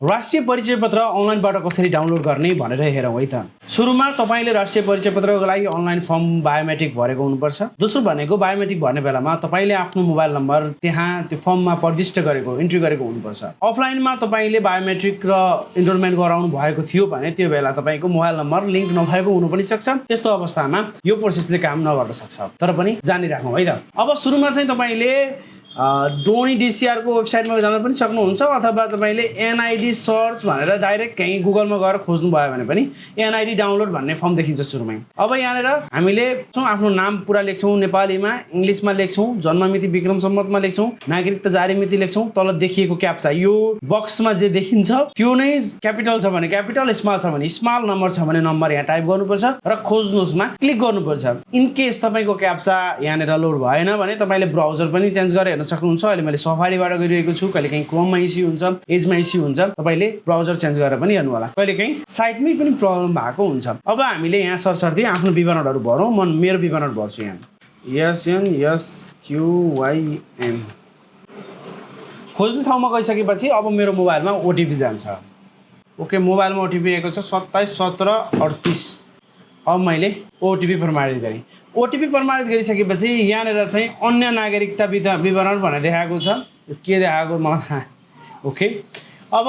राष्ट्रिय परिचय पत्र अनलाइनबाट कसरी डाउनलोड गर्ने भनेर हेरौँ है त। सुरुमा तपाईले राष्ट्रिय परिचय पत्रको लागि अनलाइन फर्म बायोमेट्रिक भरेको हुनुपर्छ। दोस्रो भनेको बायोमेट्रिक भर्ने बेलामा तपाईले आफ्नो मोबाइल नम्बर त्यहाँ त्यो फर्ममा प्रविष्ट गरेको इन्ट्री गरेको हुनुपर्छ। अफलाइनमा तपाईले बायोमेट्रिक र इनरोलमेन्ट गराउनु भएको थियो भने त्यो बेला तपाईको मोबाइल नम्बर लिङ्क नभएको हुनु पनि सक्छ। त्यस्तो अवस्थामा यो प्रोसेसले काम नगर्न सक्छ। तर पनि जानिराखौँ है त। अब सुरुमा चाहिँ तपाईले डोनी DCR को वेबसाइटमा जान पनि सक्नुहुन्छ अथवा तपाईले एनआईडी सर्च भनेर डाइरेक्ट कहीँ गुगलमा गएर खोज्नु भयो भने पनि एनआईडी डाउनलोड भन्ने फर्म देखिन्छ सुरुमै। अब यहाँनेर हामीले आफ्नो नाम पुरा लेख्छौँ, नेपालीमा इङ्ग्लिसमा लेख्छौँ, जन्ममिति विक्रम सम्वतमा लेख्छौँ, नागरिकता जारी मिति लेख्छौँ, तल देखिएको क्याप्चा यो बक्समा जे देखिन्छ त्यो नै क्यापिटल छ भने क्यापिटल, स्मल छ भने स्मल, नम्बर छ भने नम्बर यहाँ टाइप गर्नुपर्छ र खोज्नुसमा क्लिक गर्नुपर्छ। इन केस तपाईको क्याप्चा यहाँनेर लोड भएन भने तपाईले ब्राउजर पनि चेन्ज गरेर हेर्न सक्नुहुन्छ। अहिले मैले सफारीबाट गरिरहेको छु, कहिलेकाहीँ क्रोममा इस्यु हुन्छ, एजमा इस्यु हुन्छ, तपाईले ब्राउजर चेन्ज गरेर पनि हेर्नु होला। कहिलेकाहीँ साइटमै पनि प्रब्लम भएको हुन्छ। अब हामीले यहाँ सरसर्ती आफ्नो विवरणहरू भरौँ। म मेरो विवरण भर्छु यहाँ SNSQYM। खोज्ने ठाउँमा गइसकेपछि अब मेरो मोबाइलमा ओटिपी जान्छ। ओके, मोबाइलमा ओटिपी आएको छ 271738। अब मैले ओटिपी प्रमाणित गरेँ। ओटिपी प्रमाणित गरिसकेपछि यहाँनेर चाहिँ अन्य नागरिकता विवरण भनेर देखाएको छ। के देखाएको मलाई ओके। अब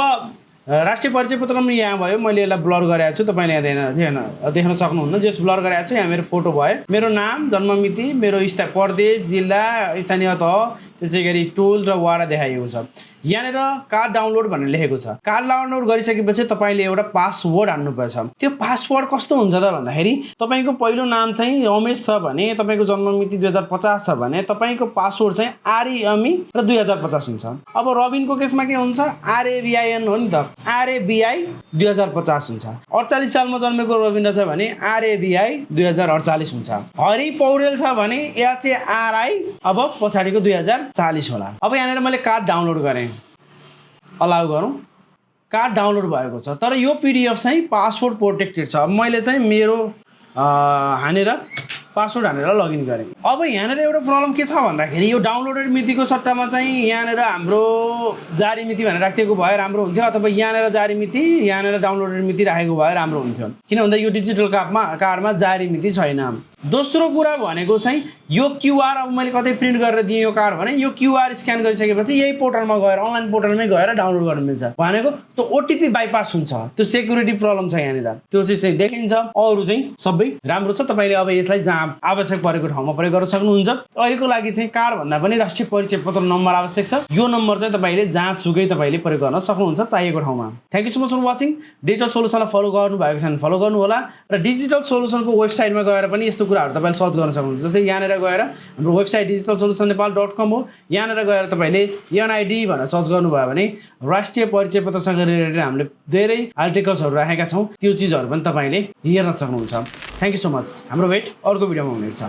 राष्ट्रिय परिचय पत्रमा यहाँ भयो, मैले यसलाई ब्लर गरेको छु, तपाईँले यहाँ देख्न सक्नुहुन्न। जस ब्लर गरेको छु, यहाँ मेरो फोटो भयो, मेरो नाम, जन्ममिति, मेरो प्रदेश, जिल्ला, स्थानीय तह, त्यसै गरी टोल र वाडा देखाइएको छ। यहाँनेर कार्ड डाउनलोड भनेर लेखेको छ। कार्ड डाउनलोड गरिसकेपछि तपाईँले एउटा पासवर्ड हान्नुपर्छ। त्यो पासवर्ड कस्तो हुन्छ त भन्दाखेरि तपाईँको पहिलो नाम चाहिँ रमेश छ भने, तपाईँको जन्ममिति 2050 छ भने तपाईँको पासवर्ड चाहिँ REMI र 2050 हुन्छ। अब रबिनको केसमा के हुन्छ, RABIN हो नि त, RABI 2050 हुन्छ। 48 सालमा जन्मेको रविन्द्र छ भने RABI 2048 हुन्छ। हरि पौडेल छ भने HARI अब पछाडिको 2040 होला। अब यहाँनिर मैले कार्ड डाउनलोड गरेँ, अलाउ गरौँ। कार्ड डाउनलोड भएको छ, तर यो PDF चाहिँ पासवर्ड प्रोटेक्टेड छ। अब मैले चाहिँ मेरो पासवर्ड हानेर लगइन गरेँ। अब यहाँनिर एउटा प्रब्लम के छ भन्दाखेरि यो डाउनलोडेड मितिको सट्टामा चाहिँ यहाँनिर हाम्रो जारी मिति भनेर राखिएको भए राम्रो हुन्थ्यो, अथवा यहाँनिर जारी मिति यहाँनिर डाउनलोडेड मिति राखेको भए राम्रो हुन्थ्यो। किन भन्दा यो डिजिटल कार्डमा जारी मिति छैन। दोस्रो कुरा भनेको चाहिँ यो QR, अब मैले कतै प्रिन्ट गरेर दिएँ यो कार्ड भने यो QR स्क्यान गरिसकेपछि यही पोर्टलमा गएर अनलाइन पोर्टलमै गएर डाउनलोड गर्नु मिल्छ। भनेको त्यो ओटिपी बाइपास हुन्छ। त्यो सेक्युरिटी प्रब्लम छ यहाँनिर, त्यो चाहिँ देखिन्छ। अरू चाहिँ सबै राम्रो छ। तपाईँले अब यसलाई जहाँ आवश्यक परेको ठाउँमा प्रयोग गर्न सक्नुहुन्छ। अहिलेको लागि चाहिँ कार्ड भन्दा पनि राष्ट्रिय परिचय पत्र नम्बर आवश्यक छ। यो नम्बर चाहिँ तपाईँले जहाँसुकै तपाईँले प्रयोग गर्न सक्नुहुन्छ चाहिएको ठाउँमा। Thank you so much for watching. Digital सोल्युसनलाई फलो गर्नु भएको छ भने फलो गर्नु होला र डिजिटल सोल्युसनको वेबसाइटमा गएर पनि यस्तो कुराहरू तपाईँले सर्च गर्न सक्नुहुन्छ। जस्तै यहाँनिर गएर हाम्रो वेबसाइट digitalsolutionnepal.com हो, यहाँनिर गएर तपाईँले NID भनेर सर्च गर्नुभयो भने राष्ट्रिय परिचय पत्रसँग रिलेटेड हामीले धेरै आर्टिकल्सहरू राखेका छौँ। त्यो चिजहरू पनि तपाईँले हेर्न सक्नुहुन्छ। Thank you so much. हाम्रो भेट अर्को भिडियोमा हुनेछ।